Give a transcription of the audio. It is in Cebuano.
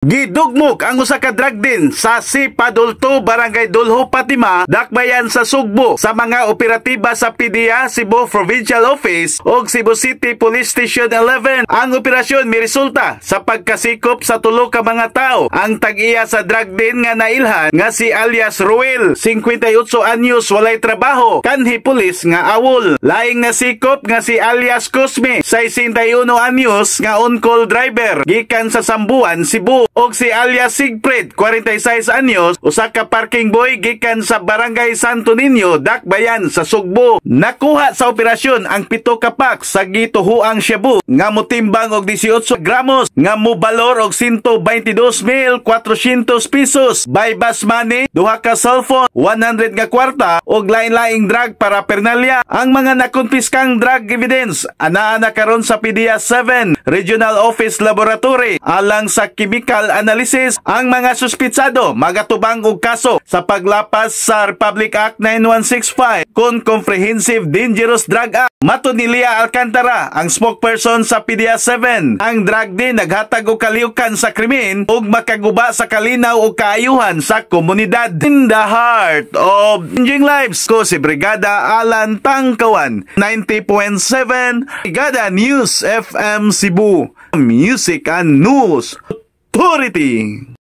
Gidugmok ang usa ka drug den sa Sipadulto, Barangay Dulho, Fatima, Dakbayan sa Sugbo sa mga operatiba sa PDEA Cebu Provincial Office ug Cebu City Police Station 11. Ang operasyon miresulta sa pagkasikop sa tulo ka mga tao. Ang tag-iya sa drug den nga nailhan nga si alias Ruel, 58 anyos, walay trabaho, kanhi pulis nga awol. Laing nasikop nga si alias Cosme, 61 anyos, nga on-call driver gikan sa Sambuan, Cebu, ug si alias Siegfried, 46 anyos, usa ka parking boy gikan sa Barangay Santo Niño, Dakbayan sa Sugbo. Nakuha sa operasyon ang 7 ka pack sa gituhuang shabu nga motimbang og 18 gramos nga mobalor og 122,400 pesos, buy-bust money, duha ka cellphone, 100 nga kwarta ug lain-laing drug paraphernalia. Ang mga nakonpiskang drug evidence anaa na karon sa PDEA 7 Regional Office Laboratory alang sa chemical analysis. Ang mga suspitsado magatubang og kaso sa paglapas sa Republic Act 9165 kon Comprehensive Dangerous Drug Act. Matod ni Lia Alcantara, ang spokesperson sa PDEA 7, ang drug den naghatag og kalihukan sa krimen ug makaguba sa kalinaw ug kaayuhan sa komunidad. In the heart of changing lives, ko si Brigada Alan Tangkawan, 90.7 Brigada News FM Cebu. Music and News Authority.